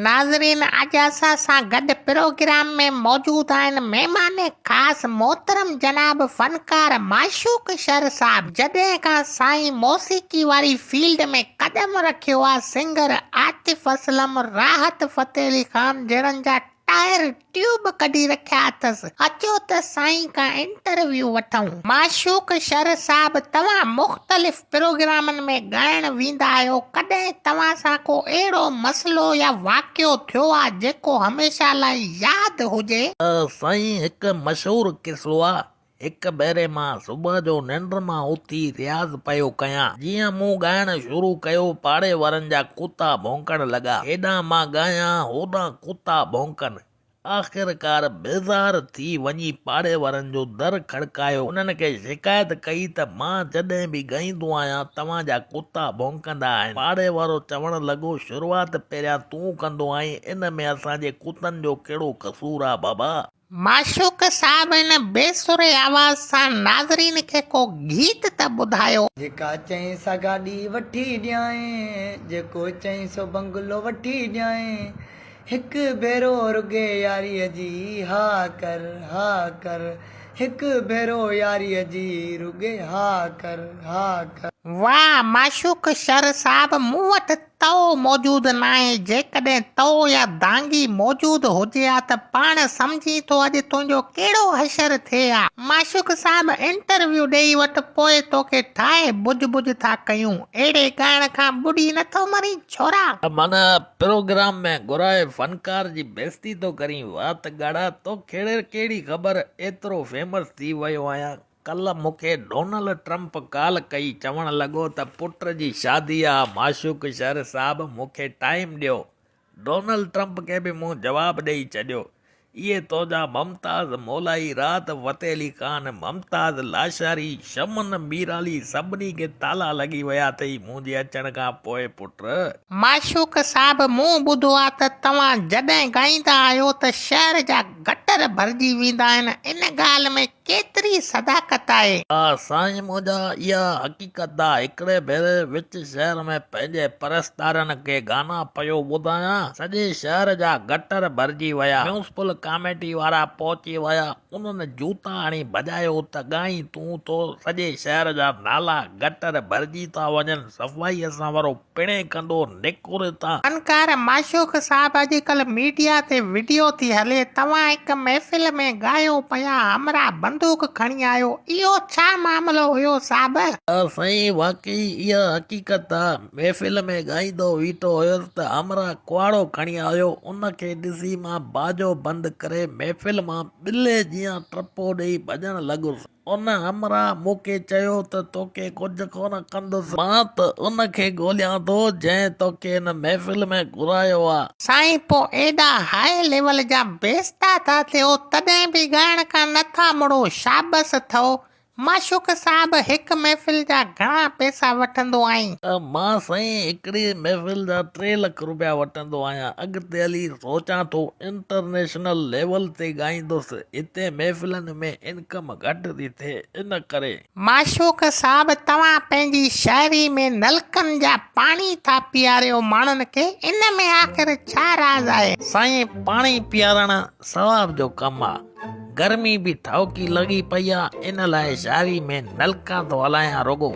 ناظرين اڄ اسان سان گڏ پروگرام ۾ موجود آهن مهمان خاص محترم جناب فنڪار معشوق شر صاحب جڏهن کان سائين موسيقي واري فيلڊ ۾ قدم رکيو آ سنگر عاطف اسلم راحت فتح علي خان جهڙن جا ٽائر ٽيوب ڪڍي رکيا اٿس. اچو ته سائين کان انٽرويو وٺون. معشوق شر صاحب توهان مختلف پروگرامن ۾ ڳائڻ ويندا آهيو ڪڏهن توهان سان ڪو اهڙو مسئلو يا واقعو ٿيو آ جيڪو هميشه لاء ياد هجي؟ سائين هڪ مشهور قصو آ هڪ ڀيري مان صبح جو ننڊ مان اٿي رياض پيو ڪيان. جيئن مون ڳائڻ شروع ڪيو، پاڙي وارن جا ڪتا ڀونڪڻ لڳا. هيڏانهن مان ڳايان، هوڏانهن ڪتا ڀونڪن. آخرڪار بيزار ٿي وڃي پاڙي وارن جو در کڙڪايو. انهن کي شڪايت ڪئي ته مان جڏهن به ڳائيندو آهيان، توهان جا ڪتا ڀونڪندا آهن. پاڙي وارو چوڻ لڳو، شروعات پهريان تون ڪندو آهين، ان ۾ اسان جي ڪتن جو ڪهڙو قصور آ بابا؟ معشوق صاحب ان بي سري آواز سان ناظرين کي ڪو گيت ته ٻڌايو. جيڪا چئين سا گاڏي وٺي ڏيانء، جيڪو چئين سو بنگلو وٺي ڏيانء، هڪ ڀيرو رڳي ياريء جي ها ڪر، ها ڪر، هڪ ڀيرو ياريء جي رڳي ها ڪر، ها ڪر. واھ معشوق شر صاحب مون وٽ تئو موجود ناهي، جيڪڏهن تئو يا دانگي موجود هجي ها ته پاڻ سمجهين ٿو اڄ تنهنجو ڪهڙو حشر ٿئي ها. معشوق صاحب انٽرويو ڏئي وٺ پوء توکي ٺاهي بج بج ٿا ڪيون. اهڙي ڳائڻ کان ٻڏي نٿو مرين ڇورا. معنيٰ پروگرام ۾ گهرائي فنڪار جي بيستي ٿو ڪرين وات ڳاڙها توکي ڪهڙي خبر ايترو فيمس ٿي ويو آهيان. ڪلهه مون کي ڊونلڊ ٽرمپ ڪال ڪئي، چوڻ لڳو ته پٽ جي شادي آ، معشوق شر صاحب مون کي ٽائيم ڏيو. ڊونلڊ ٽرمپ کي به مون جواب ڏئي ڇڏيو. اهي تنهنجا ممتاز مولائي، راحت فتح علي خان، ممتاز لاشاري، شمن ميرالي سڀني کي تالا لڳي ويا اٿئي منهنجي اچڻ کان پوء پٽ. معشوق صاحب مون ٻڌو آ ته توهان جڏهن ڳائيندا آهيو ته شهر جا گٽر ڀرجي ويندا آهن ان ڳالهه ۾ ڪيتري صداقت آهي. ها سائين منهنجا اها حقيقت آ هڪڙي ڀيري وچ شهر ۾ پنهنجي پرستارن کي گانا پيو ٻڌايان سڄي شهر جا گٽر ڀرجي ويا ميونسپل ڪاميٽي وارا پهچي ويا انهن جوتا هڻي ڀڄايو ته ڳائين تون ٿو سڄي شهر جا نالا گٽر ڀرجي ٿا وڃن صفائي اسان وارو پڻهين ڪندو نڪور هتان. فنڪار معشوق صاحب اڄڪلهه ميڊيا تي وڊيو ٿي هلي توهان هڪ محفل ۾ ڳايو پيا همراهه بندوق کڻي آيو اهو ڇا معاملو هيو صاحب. سائين واقعي اها حقيقت آ محفل ۾ ڳائيندو ويٺو هيس ته همراهه ڪهاڙو کڻي آيو ان کي ڏسي مان باجو بند ڪري محفل مان ٻلي جيان ٽپو ڏئي ڀڄڻ لڳس. ان همراهه مون کي چيو ته توکي ڪجهه ڪونه ڪندس. مان ته ان کي ڳوليان ٿو جنهن توکي هن محفل ۾ گهرايو آ. سائين پوء ايڏا هاء ليول جا بيستا ٿا ٿيو تڏهن به ڳائڻ کان نه ٿا مڙو شابس اٿئو معشوق صاحب هڪ محفل جا گهڻا پئسا وٺندو آهين؟ مان سائين هڪڙي محفل جا 3 لک روپيا وٺندو آهيان اڳتي هلي سوچان ٿو انٽرنيشنل ليول تي ڳائيندس هتي محفلن ۾ انڪم گهٽ ٿي ٿئي ان ڪري. معشوق صاحب توهان پنهنجي شاعري ۾ نلڪن جا پاڻي ٿا پياريو ماڻهن کي ان ۾ آخر ڇا راز آهي. سائين پاڻي پيارڻ ثواب جو ڪم آ گرمي به ٺاهوڪي لڳي پئي آ ان لاء شاعري ۾ نلڪا ٿو هلايان رڳو.